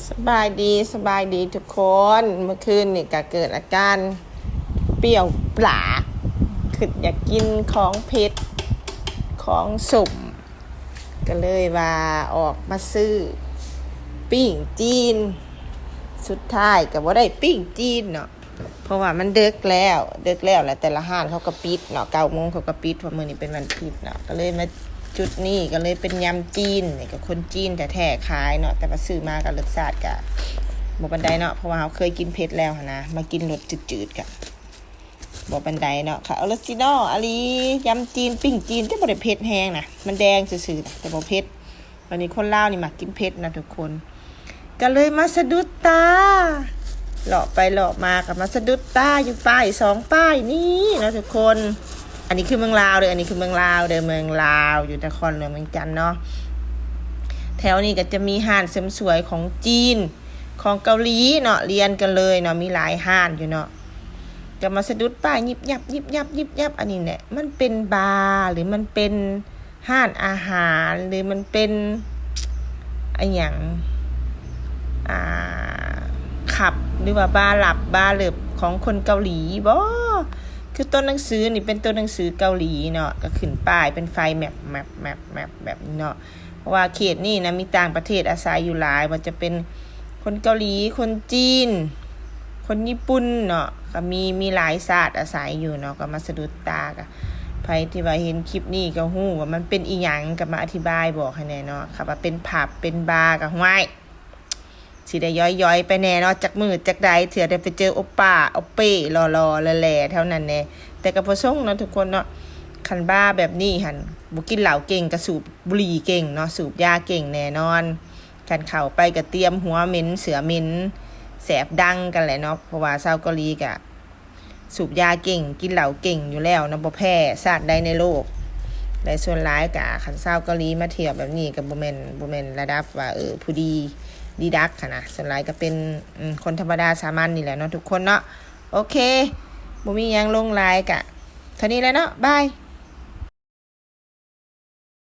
ສະບາຍດີ ສະບາຍດີທຸກຄົນ. ເມື່ອຄືນນີ້ກະເກີດອາການປ່ຽວປາກ ຄິດຢາກກິນຂອງເຜັດ ຂອງສົ້ມ ກະເລີຍວ່າອອກມາຊື້ປີ້ງຈີນ. ສຸດທ້າຍກະບໍ່ໄດ້ປີ້ງຈີນເນາະ ເພາະວ່າມັນເດິກແລ້ວ ເດິກແລ້ວ ແລະແຕ່ລະຮ້ານເຂົາກະປິດເນາະ ເກົ້າໂມງເຂົາກະປິດ ເພາະມື້ນີ້ເປັນວັນທິດເນາະ. ກະເລີຍມາຈຸດນີ້ ກະເລີຍເປັນຍຳຈີນ ນີ້ກະຄົນຈີນແທ້ໆຂາຍເນາະ ແຕ່ວ່າຊື້ມາກະລົດຊາດກະບໍ່ປານໃດເນາະ ເພາະວ່າເຮົາເຄີຍກິນເຜັດແລ້ວຫັ້ນນະ ມາກິນລົດຈືດໆກະບໍ່ປານໃດເນາະ. ຄາໂອຣິຈິນອລອີ່ຫຼີ ຍຳຈີນ ປີ້ງຈີນ ແຕ່ບໍ່ໄດ້ເຜັດແຮງນະ ມັນແດງຊື່ໆນະ ແຕ່ບໍ່ເຜັດ. ບາດນີ້ຄົນລາວນີ້ມັກກິນເຜັດນະທຸກຄົນ ກະເລີຍມາສະດຸດຕາ ເລາະໄປເລາະມາກະມາສະດຸດຕາຢູ່ປ້າຍສອງປ້າຍນີ້ເນາະທຸກຄົນ. ອັນນີ້ຄືເມືອງລາວເດີ ອັນນີ້ຄືເມືອງລາວເດີ ເມືອງລາວ ຢູ່ນະຄອນຫຼວງວຽງຈັນເນາະ. ແຖວນີ້ກະຈະມີຮ້ານເສີມສວຍຂອງຈີນ ຂອງເກົາຫຼີເນາະ ລຽນກັນເລີຍເນາະ ມີຫຼາຍຮ້ານຢູ່ເນາະ. ກະມາສະດຸດປ້າຍຍິບຍັບ ຍິບຍັບ ຍິບຍັບ ອັນນີ້ແຫຼະ ມັນເປັນບາ ຫຼື ມັນເປັນ ຮ້ານອາຫານ ຫຼື ມັນເປັນ ອາຫຍັງ ອາ ຜັບ ຫຼືວ່າບາຫຼັບ ບາເລິບ ຂອງຄົນເກົາຫຼີບໍ? ຄືໂຕໜັງສືນີ້ເປັນໂຕໜັງສືເກົາຫຼີເນາະ ກະຂຶ້ນປ້າຍເປັນໄຟແມັບ ແມັບ ແມັບ ແມັບ ແບບນີ້ເນາະ. ເພາະວ່າເຂດນີ້ນະ ມີຕ່າງປະເທດອາໄສຢູ່ຫຼາຍ ບໍ່ວ່າຈະເປັນຄົນເກົາຫຼີ ຄົນຈີນ ຄົນຍີ່ປຸ່ນເນາະ ກະມີ ມີຫຼາຍຊາດອາໄສຢູ່ເນາະ ກະມາສະດຸດຕາ. ກະໃຜທີ່ວ່າເຫັນຄລິບນີ້ກະຮູ້ວ່າມັນເປັນອີ່ຫຍັງ ກະມາອະທິບາຍບອກໃຫ້ແດ່ເນາະ. ຄັນວ່າເປັນຜັບເປັນບາກະ ຫ້ວຍ ຊິໄດ້ຍ້ອຍໆໄປແດ່ເນາະ ຈັກມື້ຈັກໃດ ເທື່ອໄດ້ໄປເຈີໂອປ້າໂອເປ້ຫຼໍ່ໆແຫຼ່ໆແຖວນັ້ນແດ່. ແຕ່ກະບໍ່ຊົງເນາະທຸກຄົນເນາະ ຄັນບາແບບນີ້ຫັ້ນ ບໍ່ກິນເຫຼົ້າເກັ່ງ ກະສູບບຸຫຼີ່ເກັ່ງເນາະ ສູບຢາເກັ່ງແນ່ນອນ. ຄັນເຂົ້າໄປກະຕຽມຫົວເໝັນ ເສືອເໝັນ ແສບດັງກັນແຫຼະເນາະ ເພາະວ່າຊາວເກົາຫຼີກະສູບຢາເກັ່ງ ກິນເຫຼົ້າເກັ່ງຢູ່ແລ້ວເນາະ ບໍ່ແພ້ຊາດໃດໃນໂລກ. ແລະສ່ວນຫຼາຍກະ ຄັນຊາວເກົາຫຼີມາທ່ຽວແບບນີ້ກະບໍ່ແມ່ນ ບໍ່ແມ່ນລະດັບວ່າ ເອີ ຜູ້ດີດີດັກຫັ້ນນະ ສ່ວນຫຼາຍກະເປັນ ອືມ ຄົນທຳມະດາສາມັນນີ້ແຫຼະເນາະທຸກຄົນເນາະ. ໂອເຄ ບໍ່ມີຫຍັງລົງຫຼາຍ ກະເທົ່ານີ້ແຫຼະເນາະ ບາຍ.